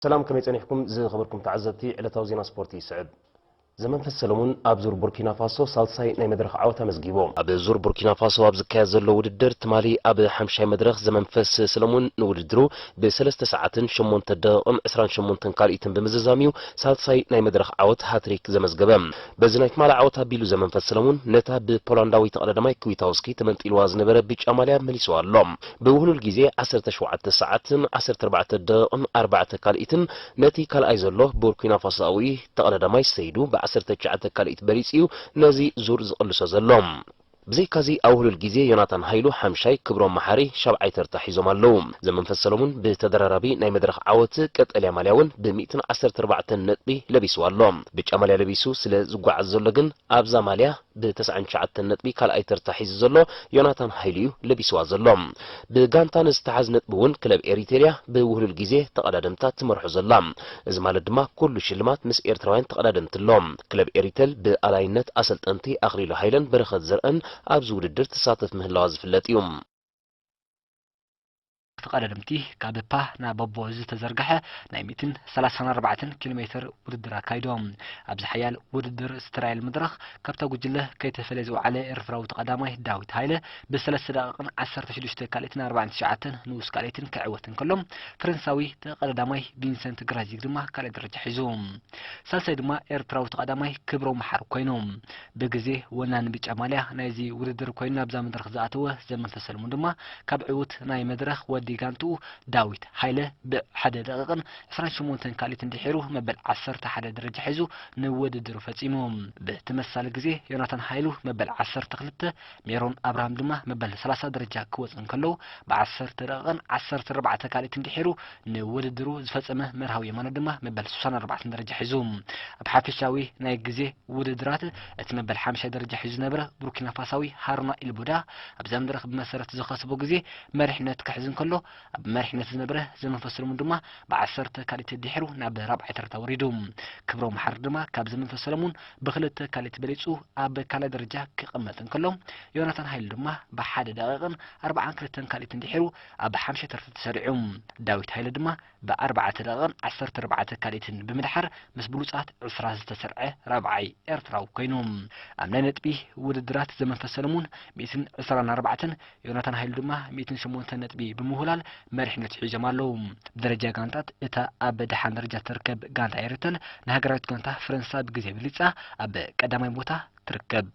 ሰላም፣ ከመይ ጸኒሕኩም ዝኸበርኩም ተዓዘብቲ? ዕለታዊ ዜና ስፖርት ይስዕብ። ዘመንፈስ ሰለሙን ኣብ ዙር ቡርኪና ፋሶ ሳልሳይ ናይ መድረኽ ዓወት ኣመዝጊቡ። ኣብ ዙር ቡርኪና ፋሶ ኣብ ዝካየድ ዘሎ ውድድር ትማሊ ኣብ ሓምሻይ መድረኽ ዘመንፈስ ሰለሙን ንውድድሩ ብሰለስተ ሰዓትን ሸሞንተ ደቂቕን ዕስራን ሸሞንተን ካልኢትን ብምዝዛም እዩ ሳልሳይ ናይ መድረኽ ዓወት ሃትሪክ ዘመዝገበ። በዚ ናይ ትማሊ ዓወት ኣቢሉ ዘመንፈስ ሰለሙን ነታ ብፖላንዳዊ ተቐዳዳማይ ክዊታውስኪ ተመንጢልዋ ዝነበረ ብጫ ማልያ መሊስዋ ኣሎ። ብውህሉል ግዜ ዓሰርተ ሸውዓተ ሰዓትን ዓሰርተ ኣርባዕተ ደቂቕን ኣርባዕተ ካልኢትን ነቲ ካልኣይ ዘሎ ቡርኪና ፋሶኣዊ ተቐዳዳማይ ሰይዱ ብዓሰርተ ትሽዓተ ካልኢት በሊጹ እዩ ነዚ ዙር ዝቕልሶ ዘሎ። ብዘይካዚ ኣብ ውህሉል ግዜ ዮናታን ሃይሉ ሓምሻይ፣ ክብሮም መሓሪ ሻብዓይ ተርታ ሒዞም ኣለዉ። ዘመንፈስ ሰለሙን ብተደራራቢ ናይ መድረኽ ዓወት ቀጠልያ ማልያ እውን ብ ሚእትን ዓሰርተ ኣርባዕተን ነጥቢ ለቢስዋ ኣሎ። ብጫ ማልያ ለቢሱ ስለ ዝጓዓዝ ዘሎ ግን ኣብዛ ማልያ ብተስዓን ትሽዓተን ነጥቢ ካልኣይ ተርታ ሒዙ ዘሎ ዮናታን ሃይሉ እዩ ለቢስዋ ዘሎ። ብጋንታ ንዝተሓዝ ነጥቢ እውን ክለብ ኤሪቴልያ ብውህሉል ግዜ ተቐዳደምታ ትመርሖ ዘላ። እዚ ማለት ድማ ኩሉ ሽልማት ምስ ኤርትራውያን ተቐዳደምቲ ኣሎ። ክለብ ኤሪተል ብኣላይነት ኣሰልጠንቲ ኣኽሊሉ ሃይለን በረኸት ዘርአን ኣብዚ ውድድር ትሳተፍ ምህላዋ ዝፍለጥ እዩ። ተቐዳደምቲ ካብ ፓ ናብ ቦቦ ዝተዘርግሐ ናይ ሚእትን ሰላሳን ኣርባዕተን ኪሎ ሜትር ውድድር ኣካይዶም። ኣብዚ ሓያል ውድድር ስትራይል መድረኽ ካብታ ጉጅለ ከይተፈለየ ዝወዓለ ኤርትራዊ ተቐዳማይ ዳዊት ሃይለ ብሰለስተ ደቂቕን ዓሰርተ ሽዱሽተ ካልኢትን ኣርባዕን ትሽዓተን ንኡስ ካልኢትን ክዕወት እንከሎ፣ ፈረንሳዊ ተቐዳዳማይ ቪንሰንት ግራዚግ ድማ ካልኣይ ደረጃ ሒዙ። ሳልሳይ ድማ ኤርትራዊ ተቐዳማይ ክብሮም መሓሪ ኮይኑ። ብግዜ ወናኒ ብጫ ማልያ ናይዚ ውድድር ኮይኑ ናብዛ መድረኽ ዝኣተወ ዘመንፈስ ሰለሙን ድማ ካብ ዕዉት ናይ መድረኽ ወዲ ጋንትኡ ዳዊት ሃይለ ብሓደ ደቂቕን ዕስራን ሸሞንተን ካልኢት እንድሒሩ መበል ዓሰርተ ሓደ ደረጃ ሒዙ ንውድድሩ ፈጺሙ። ብተመሳሳሊ ግዜ ዮናታን ሃይሉ መበል ዓሰርተ ክልተ፣ ሜሮን ኣብርሃም ድማ መበል ሰላሳ ደረጃ ክወጽእ እንከለዉ፣ ብዓሰርተ ደቂቕን ዓሰርተ ኣርባዕተ ካልኢት እንድሒሩ ንውድድሩ ዝፈጸመ መርሃዊ የማነ ድማ መበል ስሳን ኣርባዕተን ደረጃ ሒዙ። ኣብ ሓፈሻዊ ናይ ግዜ ውድድራት እቲ መበል ሓምሻይ ደረጃ ሒዙ ዝነበረ ቡርኪና ፋሳዊ ሃሩና ኢልቡዳ ኣብዛ መድረኽ ብመሰረት ዝኸሰቦ ግዜ መሪሕነት ክሕዝ እንከሎ፣ ኣብ መሪሕነት ዝነበረ ዘመንፈስ ሰለሙን ድማ ብዓሰርተ ካልኢት ድሒሩ ናብ ራብዓይ ተርታ ወሪዱ። ክብሮም መሓሪ ድማ ካብ ዘመንፈስ ሰለሙን ብክልተ ካልኢት በሊጹ ኣብ ካልኣይ ደረጃ ክቕመጥ እንከሎ፣ ዮናታን ሃይሉ ድማ ብሓደ ደቂቕን ኣርባዓን ክልተን ካልኢት እንድሒሩ ኣብ ሓምሻይ ተርታ ተሰሪዑ። ዳዊት ሃይለ ድማ ብኣርባዕተ ደቂቕን ዓሰርተ ኣርባዕተ ካልኢትን ብምድሓር ምስ ብሉጻት ዕስራ ዝተሰርዐ ራብዓይ ኤርትራዊ ኮይኑ። ኣብ ናይ ነጥቢ ውድድራት ዘመንፈስ ሰለሙን ሚእትን ዕስራን ኣርባዕተን፣ ዮናታን ሃይሉ ድማ ሚእትን ሸሞንተን ነጥቢ ብምውህላል መሪሕነት ሒዞም ኣለዉ። ብደረጃ ጋንታት እታ ኣብ ደሓን ደረጃ ትርከብ ጋንታ ኤሪተል ንሃገራዊት ጋንታ ፈረንሳ ብግዜ ብሊጻ ኣብ ቀዳማይ ቦታ ትርከብ።